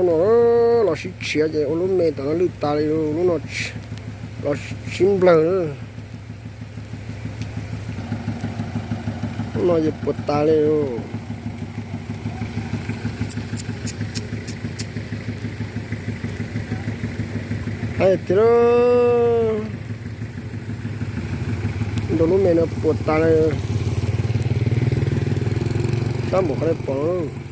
No los sib tshiav ces ua lub me tom no lwj tas li, lub no los sib nplawg. Lub no ces puas tas li. Hais tias nrau lub me no puas tas li, sab npaum qhov nej pom no.